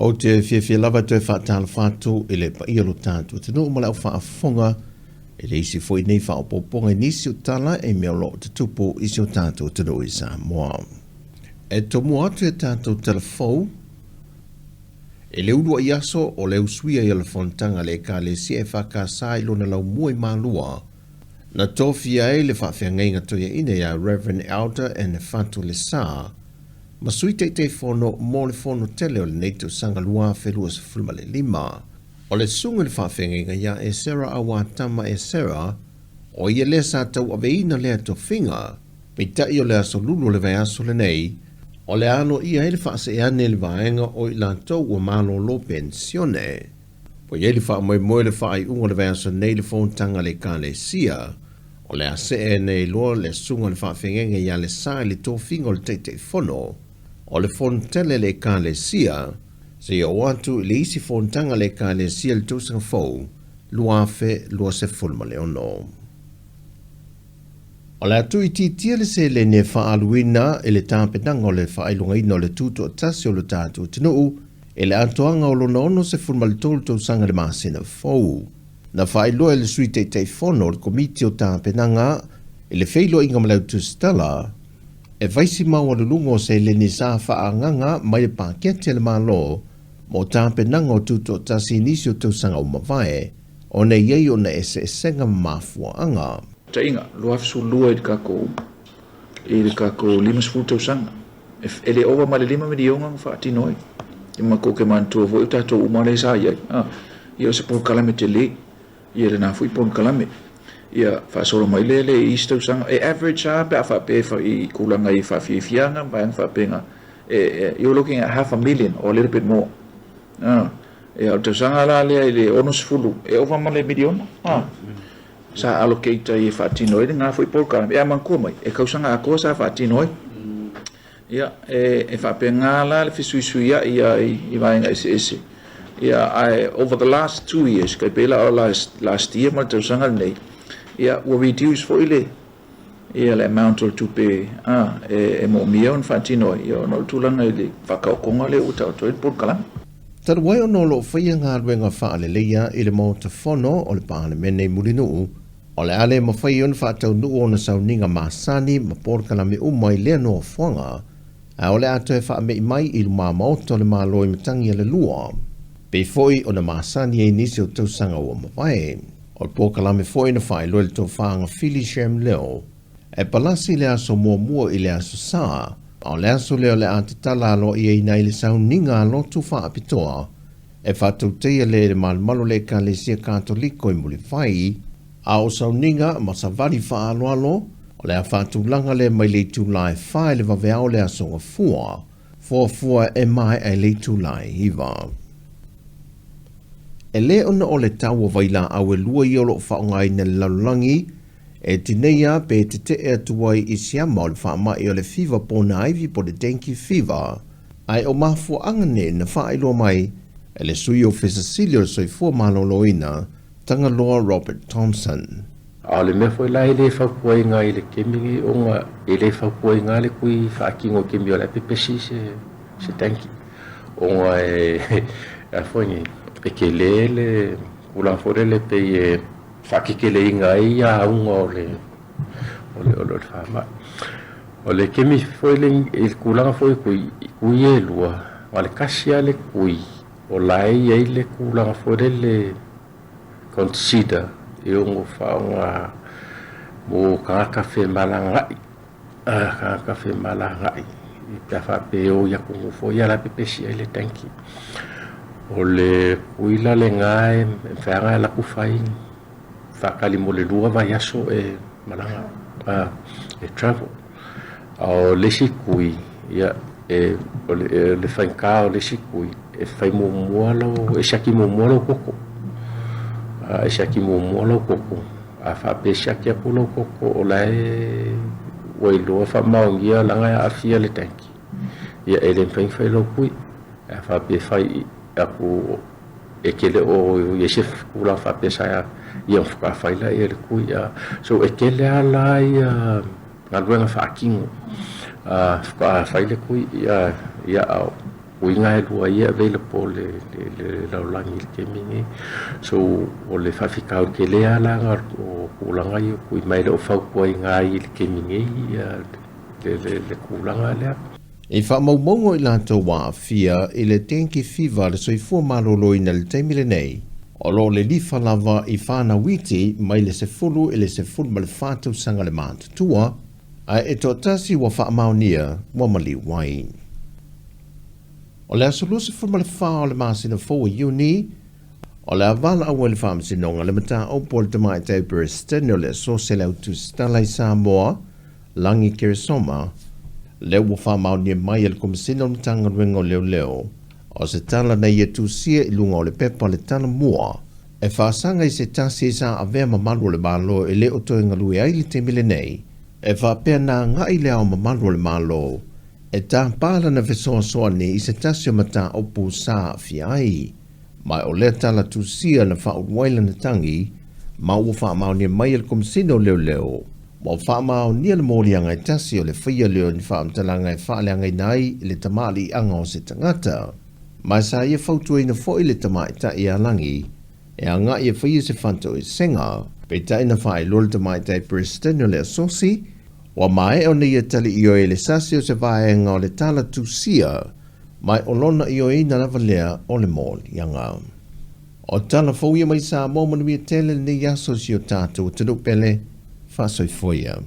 Ou te fiafia lava e toe faatalofa atu i le paia o lo tatou atunuu ma le au faafofoga i le isi foi nei faaopoopoga i nisi o tala i mea o lo o tutupu i si o tatou atunuu i Samoa. E tomua atu i a tatou tala fou, i le uluai aso o le usuia i o le fonotaga a le Ekalesia EFKS i lona laumua i Malua, na tofia ai le faafeagaiga toeaina ia Rev. Elder Enefato Lesa, ma Sui Taitaifono mo le Fono tele o lenei tausaga 2025. O le susuga i le faafeagaiga ia Esera Auatama Esera, o ia lea sa tauaveina lea tofiga, peitai o le aso Lulu o le vaiaso lenei, o le a aloaia ai le faaseeane i le vaega o i latou ua malolo penisione. Ua i ai le faamoemoe o le faaiuga o le vaiaso nei i le fonotaga a le Ekalesia, o le a see nei loa le susuga o le faafeagaiga ia Lesa i le tofiga o le Taitaifono o le Fono Tele a le Ekalesia, seia oo atu i le isi fonotaga a le Ekalesia i le tausaga fou 2026. O le a tuuitiitia le seleni e faaaluina i le tapenaga o le faailogaina o le tutoatasi o lo tatou atunuu i le atoaga o lona 63 tausaga i le masina fou. Na faailoa e le Sui Taitaifono o le Komiti o Tapenaga i le feiloaiga ma le Au Tusitala, e fai si maualuluga o seleni sa faaagaga mai le paketi a le Malo mo tapenaga o tutoatasi i nisi o tausaga ua mavae, ona e i ai ona eseesega ma mafuaaga. Taiga, 2012 i le takou i le takou 50 tausaga. E le ova ma le 5 miliona na faatino ai. E matou te manatua foi o tatou uma lea sa i ai. Ia o se polokalame tele ia lena foi polokalame. Ia faasolo mai lea le isi tausaga. E average lava pe a faapea e i tulaga i faafiafiaga ma vaega faapena. You're looking at half a million or a little bit more. Ia o le tausaga la lea i le 60 e ova ma le miliona. Sa allocate ai e faatino ai lena foi polokalame. Ae manatua mai, e tausaga atoa sa faatino ai. Ia, e faapena la le fesuisuiai i vaega eseese. Ia, ae over the last 2 years, tai pei la o last year ma le tausaga lenei, ia, ua reduce foi le ia le amount o le tupe e moomia ona faatino ai, ia, ona o le tulaga i le faataotoga lea ua taoto ai le polokalame. Talu ai ona o lo o faia galuega faaleleia i le Maota Fono o le Palemene i Mulinuu, o le a le mafai ona faataunuu ona sauniga masani ma polokalame uma i lea nofoaga, ae o le a toe faame'i mai i luma Maota o le Malo i Matagialelua, pei foi ona masani ai nisi o tausaga ua mavae. O le polokalame foi na faailoa i le tofa Fili Shem Leo, e palasi le aso muamua i le aso Sa, a o le aso lea o le a tatala aloaiaina ai le sauniga a lotu faapitoa e faatauteia lea i le malumalu o le Ekalesia Katoliko i Mulivai, a o sauniga ma savali faaaloalo o le a faatulaga lea mai le itula e 4 i le vaveao o le aso Gafua, fuafua e maea i le itula e 9. E lē ona o le tau o vailaau e lua ia o lo o faaaogaina e le lalolagi e tineia pe tetee atu ai i siama o le faamai o le fiva ponaivi po o le dengue fever, ae o mafuaaga nei na faailoa mai e le Sui Ofisa Sili o le Soifua Maloloina, Tagaloa Robert Thompson. A o le mea foi la e le fautuaina i le taimi lenei ona e le fautuaina le kui faatino i taimi o le a pepesi se tanki ona e a foi nei e tele le tulaga foi lele pei e faateteleina ai auga o le o le o le faamai. O le taimi foi le i le tulaga foi kui kui e lua, na o le tasi lava le kui o la e i ai le tulaga foi lele consider e ono faaaoga mo tagata femalagaai, tagata femalagaai pe a faapea e o i atunuu foi ia la e pepesi ai le tanki. O le kui la lena e mafai lava ona alu atu fai faatali mo le 2 vaiaso e malaga e travel. A o le isi kui, ia e o le faigata o le isi kui, e fai muamua lau, e siaki muamua lau toto. E siaki muamua lau toto, a faapea e siaki atu lau toto o la e ua iloa faamaonia leaga e aafia le tanki, ia e le mafai ona fai lau kui. A faapea e fai atu e te le o i ai se tulaga faapea sa ia faatoa fai lea le kui. So e tele lava la ia galuega faatino faatoa fai le kui, ia a Uiga e lua ia available le le lalolagi i le taimi lenei. So o le faafitauli tele lava la na o tulaga ia o tui mai e le o fautuaina ai i le taimi nei ia le le le tulaga lea. I faamaumauga o i latou ua aafia i le dengue fever a le soifua maloloina i le taimi lenei, o lo o lilifa lava i fanau iti mai le 10 i le 14 tausaga le matutua, ae e toatasi ua faamaonia ua maliu ai. O le aso 24 o le masina fou o Iuni, o le a valaau ai le Faamasinoga le mataupu a le Tamaitai Peresetene o le Aso Selautusitala i Samoa, Lagi Keresoma, lea ua faamaonia mai e le Komesina o le Matagaluega o Leoleo, o se tala na ia tusia i luga o le pepa le tala mua e faasaga i se tasi sa avea mamalu o le Malo e le o toe galue ai i le taimi lenei, e faapea na agai le Ao Mamalu o le Malo e tapa lana fesoasoani i se tasi o mataupu sa aafia ai. Ma o lea tala tusia na faaulu ai lana tagi, ma ua faamaonia mai e le Komesina o Leoleo, ua faamaonia le moliaga e tasi o le faia lea o ni faamatalaga e faaleagaina ai le tamaliiaga o se tagata. Ma sa ia fautuaina foi le tamaitai ia Lagi e agai e faia se fatoesega. Peitai na faailoa le tamaitai Peresetene o le Asosi, ua maea ona ia tali ioe i le sasi o se vaega o le tala tusia, ma o lona ioeina lava lea o le moliaga. O tala fou ia mai Samoa manuia tele lenei aso i si o tatou atunuu pele, faasoifua ia.